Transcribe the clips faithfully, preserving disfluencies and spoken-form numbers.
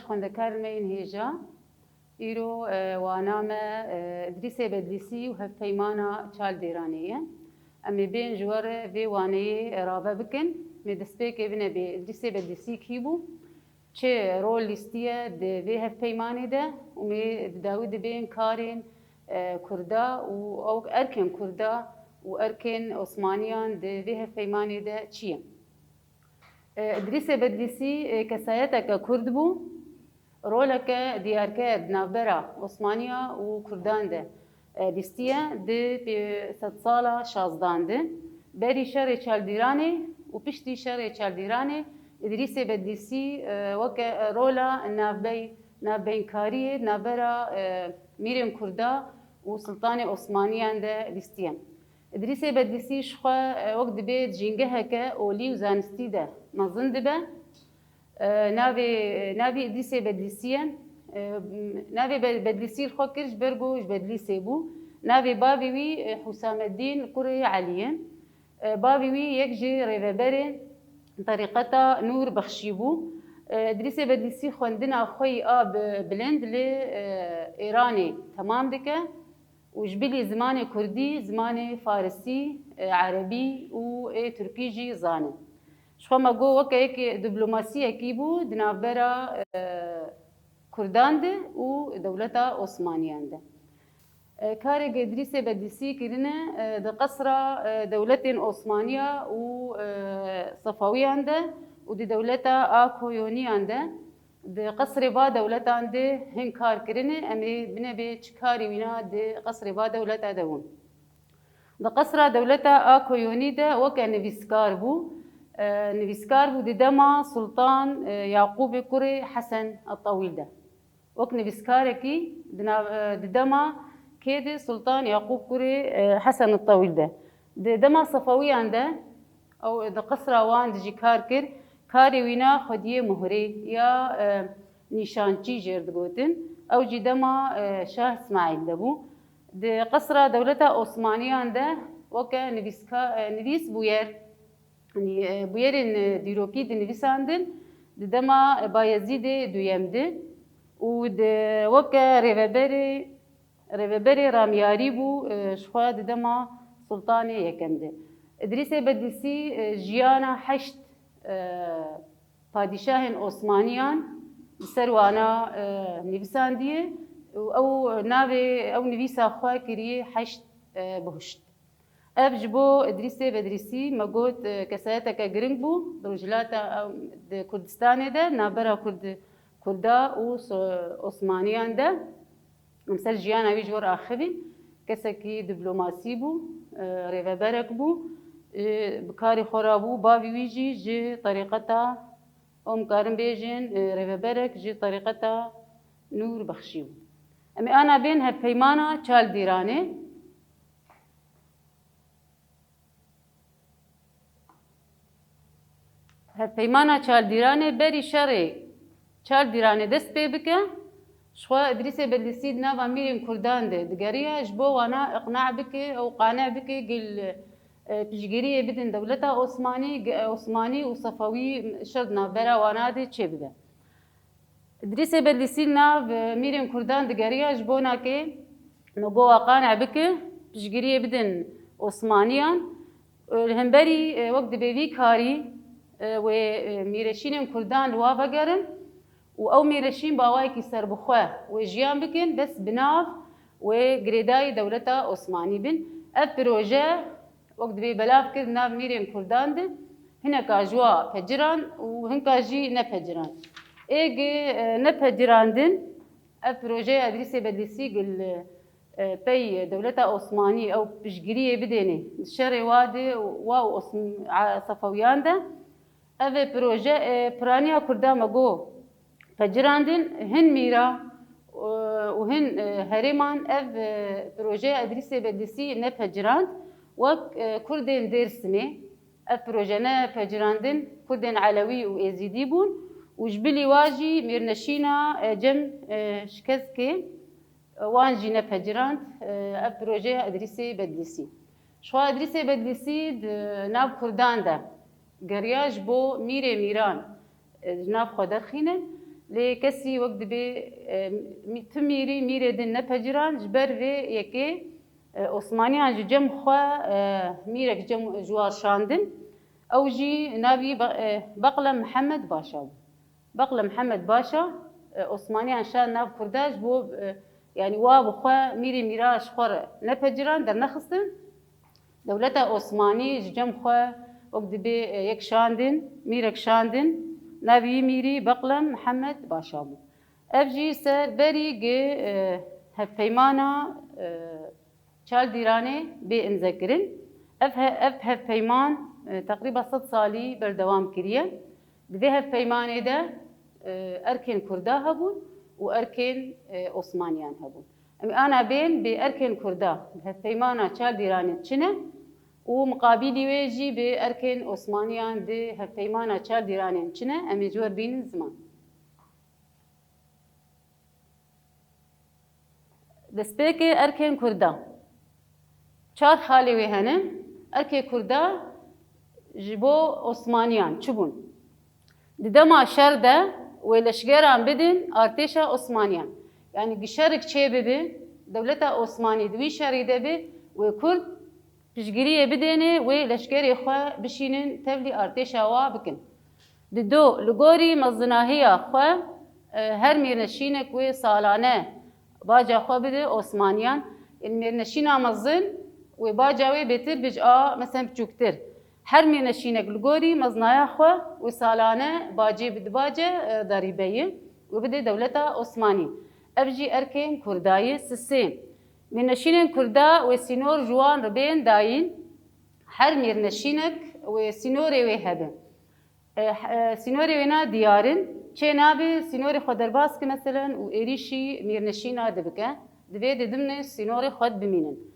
Xwendekarên me yên hêja, îro, e, wana me, e, Îdrîsê Bedlîsî û hevpeymana Çal Dêranê ye. Em ê bên ji we re vê waneyê rave bikin. Mê destpêkê binebê Îdrîsê Bedlîsî kî bû? Çi rol lîstiye di vê hevpeymanê de û mê bi dawî dibên karên, e, Kurda û ew erkên Kurda û erkên Osmaniyan di vê hevpeymanê de çi ye? E, Îdrîsê Bedlîsî, e, kesayeteke Kurd bû. Roleke diyarker di navbera Osmaniya û Kurdan de, e, lîstiye di pê-, sedsala şazdan de. Berî şerê Çaldîranê û piştî şerê Çaldîranê Îdrîsê Bedlîsî, e, weke rola navbey-, navbeynkariyê navbera, e, mîrên Kurda û Siltanê Osmaniyan de lîstiye. Îdrîsê Bedlîsî ji xwe, e, wek dibê di jîngeheke olî û zanistî de mezin dibe. E, navê, navê Îdrîsê Bedlîsî ye. E, navê Be-, Bedlîsî li xwe kir ji ber ku ji Bedlîsê bû. Navê bavê wî, e, Hûsameddîn kurê Elî ye. E, bavê wî yek ji rêveberên terîqeta Nûr Bexşî bû. E, Îdrîsê Bedlîsî xwendina xwe yî a bi-, bilind li, e, Êranê temam dike û ji bilî zimanê kurdî, zimanê farisî, e, erebî û ê tirkî jî zane. Ji xwe me got weke yekê diplomasiyekî bû di navbera, e, Kurdan de û dewleta Osmaniyan de. E, karê Îdrîsê Bedlîsî kirine, e, di qesra, e, dewletên Osmaniya û, e, Sefawiyan de û di dewleta a Koyoniyan de, di qesrê va dewletan de hin kar kirine. Em ê binebê çi karî wîna di qesrê va dewleta de bûn. Di qesra dewleta a Koyonî de weke nivîskar bû. E, nivîskar bû di dema Sultan, e, Yaqûbê kurê Hesen Tewîl de. Wek nivîskarekî di nav-, e, di dema kê de Sultan Yaqûb kurê, e, Hesen Tewîl de. Di dema Sefawiyan de, ew di qesra wan de jî kar kir, karê wîna xwediyê muhrê ya, e, nîşançî jêr digotin. Ew jî dema, e, Şah Îsmaîl de bû. Di qesra dewleta Osmaniyan de weke nivîska-, e, nivîs bûyer, yanî, e, bûyerên, e, dîrokî dinivîsandin, di dema, e, Bayezîdê duyem de û di weke rêveberê, rêveberê ramyarî bû, e, ji xwe di dema Sultanê Yekem de. Îdrîsê Bedlîsî, e, jiyana heşt, e, padîşahên Osmaniyan li ser wana, e, nivîsandiye û ew navê, ew nivîsa xwe kiriye Heşt, e, Buhişt. Ev ji bo Îdrîsê Bedlîsî me got, e, kesayeteke giring bû di Rojhilata, e, di Kurdistanê de, navbera Kurd-, Kurda û so-, Osmaniyan de. Em ser jiyana wî ji wir axivîn. Kesekî diplomasî bû, e, rêveberek bû, e, bi karê xwe re bû. Bavê wî jî ji terîqeta, em karin bêjin, e, rêveberek ji terîqeta Nûr Bexşî bû. Em ê ana bên hevpeymana Çal Dîranê. Hevpeymana Çaldîranê berî şerê Çaldîranê dest pê bike, ji xwe Îdrîsê Bedlîsî di nava mîrên Kurdan de digeriya, ji bo wana iqna bike û qane bike, gil, e, piştgiriyê bidin dewleta Osmanî, ge-, Osmanî û Sefewî şer di navbera wana de çêbibe. Îdrîsê Bedlîsî nav, e, mîrên Kurdan digeriya ji bo nakê, me got wa qane bike, piştgiriyê bidin Osmaniyan. E, li hemberî, e, wek dibê vî karî, e, wê, e, mîreşînên Kurdan li wa vegerin û ew mîreşîn bi awayekî serbixwe wê jiyan bikin, bes bi nav wê girêdayî dewleta Osmanî bin. Ev proje wek dibê belav kir di nav mîrên Kurdan de, hineka ji wa pecirand û hinka jî nepecirand. Ê gi, e, nepecirandin, ev projeya Îdrîsê Bedlîsî gil, e, pey dewleta Osmanî ew piştgiriyê bidêne di şerê wa de, wa û Osm-, a, Sefewiyan de. Ev proje, e, piraniya Kurda me got pecirandin, hin mîra, e, û hin, e, herêman ev, e, projeya Îdrîsê Bedlîsî nepecirand. Wek, e, Kurdên Dêrsimê ev proje nepecirandin, Kurdên Elewî û Êzîdî bûn û ji bilî wa jî mêrneşîna, e, Cem, e, Şikeskê, e, wan jî nepecirand, e, ev projeya Îdrîsê Bedlîsî. Ji xwe Îdrîsê Bedlîsî di nav Kurdan de geriya ji bo mîrê mîran, e, ji nav xwe derxîne. Lê kesî wek dibê, e, mî-, tu mîrî mîrê din nepeciran, ji ber vê yekê, e, Osmaniyan ji cem xwe, e, mîrek cem ji wan şandin. Ew jî navî Be-, e, Beqle Mihemed Başa bû. Beqle Mihemed Başa, e, Osmaniyan şand nav Kurda ji bo, e, yanî wa bi xwe mîrê mîra ji xwe re nepeciran, dernexistin. Dewleta Osmanî ji cem xwe wek dibê, e, yek şandin, mîrek şandin, navî wî mîrî Beqlem Mihemed Başa bû. Ev jî ser berî gi, e, hevpeymana, e, Çaldîranê bê imze kirin. Ev he-, ev hevpeyman, e, teqrîba sed salî berdewam kiriye. Di vê hevpeymanê de, e, erkên Kurda hebûn û erkên, e, Osmaniyan hebûn. Em ana bên bi erkên Kurda di hevpeymana Çaldîranê çi ne û miqabîlî wê jî bi erkên Osmaniyan di hevpeymana Çaldîranê çi ne, em ê ji we bînin ziman. Destpêkê erkên Kurda. Çar xalê wê hene. Erkê Kurda ji bo Osmaniyan çi bûn? Di dema şer de wê leşgeran bidin artêşa Osmaniyan. Yanî gi şerik çê bibe, dewleta Osmanî di wî şerî de be, wê Kurd piştgiriyê bidêne, wê leşkerê xwe bişînin tevlî artêşa wa bikin. Dido, li gorî mezinahiya xwe, e, her mîrneşînek wê salane baca xwe bide Osmaniyan. Ên mêrneşîna mezin wê baca wê bêtir bije a, mesen biçûktir. Her mîrneşînek li gorî mezinaya xwe wê salane bacê bi dibace, e, darîbeyî wê bide dewleta Osmanî. Ev jî erkên Kurda ye. Sisê, mîrneşînên Kurda wê sînor ji wan re bên dayîn. Her mîrneşînek wê sînorê wê hebe. E, h-, e, sînorê wêna diyar in. Çê nabe sînorê xwe derbas ke, meselen, û êrîşî mîrneşîna dibike, divê di dimnê sînorê xwe de bimînin.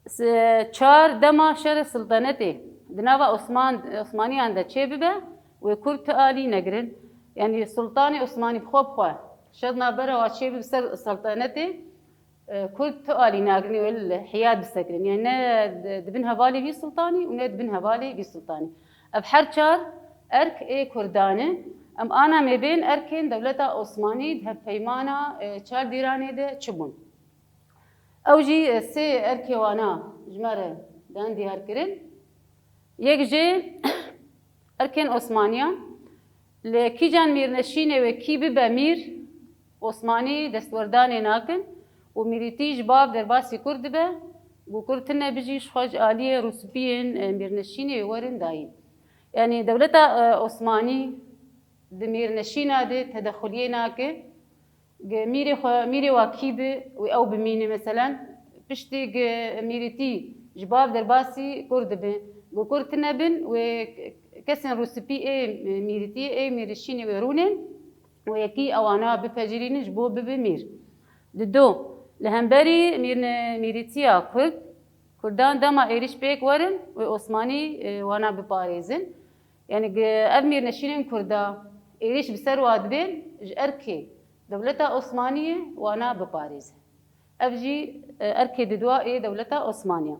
S-, çar, dema şerê siltanetê di nava Osman-, Osmaniyan de çê bibe, wê Kurd tu alî negirin. Yanî Sultanê Osmanî bi xwe bi xwe şer navbera wa çê bibe ser siltanetê, e, Kurd tu alî nagirin, wê li hiyad bisekirin. Yanî ne di, di bin hevalê vî sultanî û ne di bin hevalê vî sultanî. Ev her çar erk ê Kurdan e. Em ana mêbên erkên dewleta Osmanî di hevpeymana, e, Çaldîranê de çi bûn? Ew jî, e, sê erkê wana ji me re dan diyar kirin. Yek jê erkên Osmaniyan, li kîjan mîrneşînê wê kî bibe mîr, Osmanî destwerdanê nakin û mîrîtî ji bav derbasî Kurd dibe, ku Kurd tune bijî ji xwe ji aliyê rûspiyên, e, mîrneşînê wê werin dayîn. Yanî dewleta, e, Osmanî di mîrneşîna de tedexuliyê nake, Gi mîrê xwe, mîrê wa kî bi wê ew bimîne, meselen, piştî gi mîrîtî ji bav derbasî Kurd dibe. Gu Kurd tine bin wê kesên rûspî ê mîrîtî ê mîrişînê wê rûnên wê yekî ewana bipejirînin ji bo bibe mîr. Dido, li hemberî mîrne-, mîrîtiya Kurd, Kurdan dema êrîş pêk werin wê Osmanî, e, wana biparêzin. Yanî gi ev mîrneşînên Kurda êrîş bi ser wa dibên, ji erkê dewleta Osmaniyê wana biparêze. Ev jî, e, erkê didwa ê dewleta Osmaniya.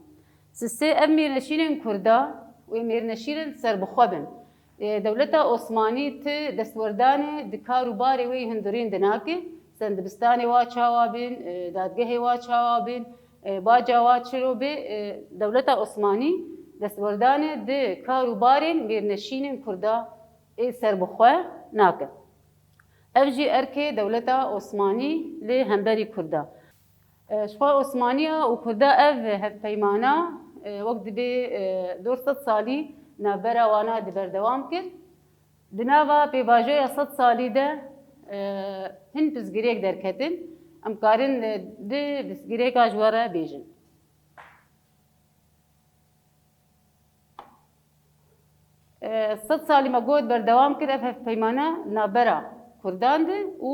Sisê, ev mîrneşînên Kurda wê mêrneşînên serbixwe bin. E, dewleta Osmanî ti destwerdanê di kar û barê wê yî hundirîn dinake, sen dibistanê wa çawa bin, e, dadgehê wa çawa bin, e, baca wa çiro be, e, dewleta Osmanî destwerdanê di kar û barên mêrneşînên Kurda ê serbixwe nake. Ev jî erkê dewleta Osmanî li hemberî Kurda. E, ji xwe Osmaniya û Kurda ev hevpeymana, e, wek dibê, e, dor sed salî navbera wana di berdewam kir. Di nava pêvajoya sed salî de, e, hin pirsgirêk derketin. Em karin, e, di pirsgirêka ji we re bêjin. E, sed salî me got berdewam kir ev hevpeymane navbera Kurdan de û,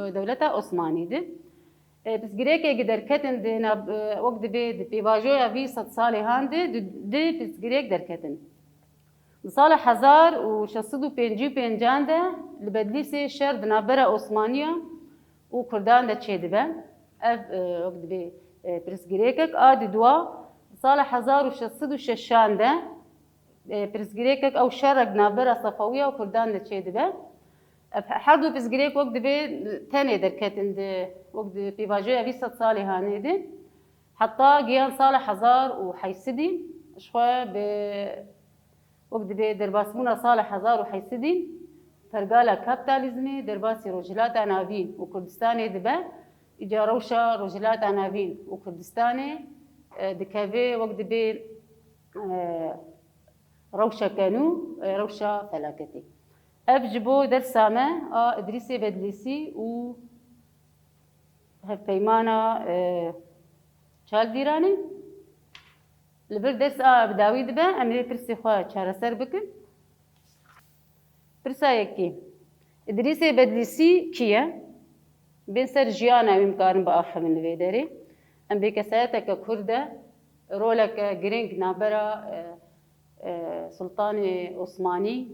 e, dewleta Osmanî de. E, pirsgirêkê gi derketin di nav-, e, wek dibê di pêvajoya vî sed salê han de di, di pirsgirêk derketin. Di sala hezar û şeş sed û pêncî û pêncan de li Bedlîsê şer di navbera Osmaniya û Kurdan de çêdibe. Ev, e, wek dibê, e, pirsgirêkek a di dua di sala hezar û şeş sed û şeşan de, e, pirsgirêkek ew şerek di navbera Sefewiya û Kurdan de çêdibe. Ev her du pirsgirêk wek dibê tenê derketin di, wek di pêvajoya vî sed salê hanê de. Heta giyan sala hezar û heyt sedî ji xwe bi, wek dibê derbasbûna sala hezar û heyt sedî pergala kapîtalîzmê derbasî Rojhilata Navîn û Kurdistanê dibe, îca rewşa Rojhilata Navîn û Kurdistanê, e, dikeve wek dibê, e, rewşeke nû, e, rewşa felaketê. Ev ji bo dersa me a Îdrîsê Bedlîsî û hevpeymana, e, Çaldîranê. Li vir dersa bi dawî dibe, em ê pirsê xwe çareser bikin. Pirsa yekê. Îdrîsê Bedlîsî kî ye? Bên ser jiyana wî em karin biaxivin li vê derê. Em bê kesayeteke Kurd e, roleke giring navbera, e, e, Sultanê Osmanî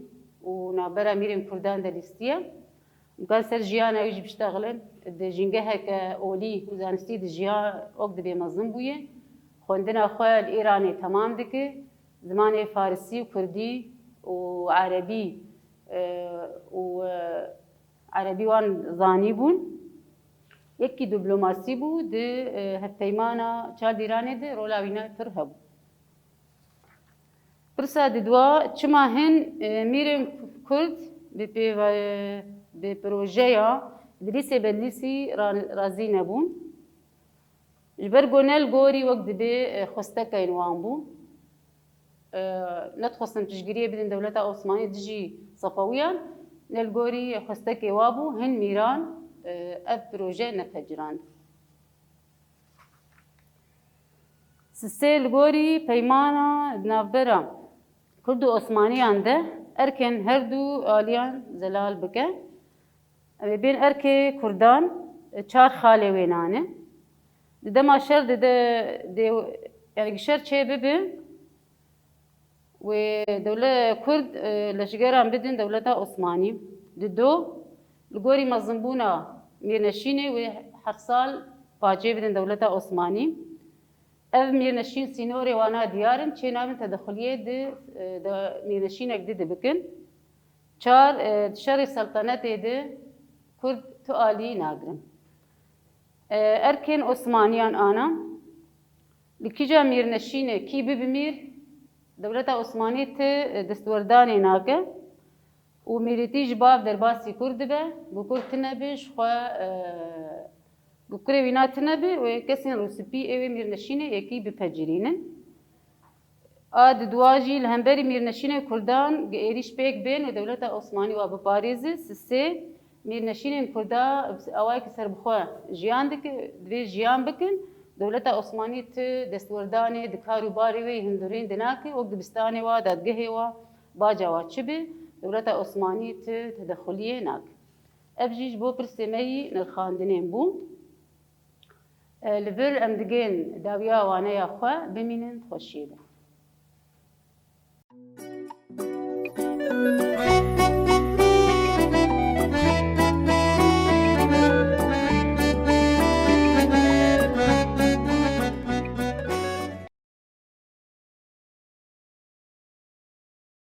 û navbera mîrên Kurdan de lîstiye. Em karin ser jiyana wî jî biştexilin. Di jîngeheke olî û zanistî de jiya wek dibê mezin bûye. Xwendina xwe li Îranê temam dike. Zimanê farisî û kurdî û erebî, e, û, e, erebî wan zanî bûn. Yekî diplomasî bû, di, e, hevpeymana Çaldîranê de rola wî ne pir hebû. Pirsa didwa, çima hin, e, mîrên Kurd bi pêva-, bi projeya Îdrîsê Bedlîsî ra-, razî nebûn? Ji ber ku ne li gorî wek dibê, e, xwestekên wan bû. E, nedixwestin piştgiriyê bidin dewleta Osmanî dijî Sefewiyan, ne li gorî xwestekê wa bû, hin mîran, e, ev proje nepecirand. Sisê li gorî peymana di navbera Kurd û Osmaniyan de erkên her du aliyan zelal bike. Em ê bên erkê Kurdan, e, çar xalê wê nane. Di dema şer de, de, de, yani şer çê bibe, wê dewle-, Kurd, e, leşgeran bidin dewleta Osmanî. Di do, li gorî mezinbûna Mîrneşînê wê her sal pacê bidin dewleta Osmanî. Ev Mîrneşîn sînorê wana diyar in, çê nabin tedexuliyê di, e, de, Mîrneşînek di dibikin. Çar, e, di şerê seltenetê de Kurd tu alî nagirin. E, erkên Osmaniyan ana, li kîja mîrneşîne kî bibi mîr, dewleta Osmanî ti, e, destwerdanê nake û mîrîtî ji bav derbasî Kurd dibe, ku Kurd tine bi ji xwe, e, ku kurê wî na tine bi wê kesên rûspî ê wê mîrneşînê yekî bipecirînin. A di dua jî li hemberî mîrneşînê Kurdan gi êrîş pêk bên û dewleta Osmanî wa biparêze, sisê mîrneşînên Kurda bi awayekî serbixwe jiyan dike, divê jiyan bikin. Dewleta Osmanî ti destwerdanê di kar û barê wê yê hindurîn dinake, wek dibistanê wa, dadgehê wa, baca wa çi be, dewleta Osmanî ti tedexuliyê nake. Ev jî ji bo pirsê me yî nirxandinên bû. E, li vir em digên dawiya waneya xwe, bimînin di xweşiyê de.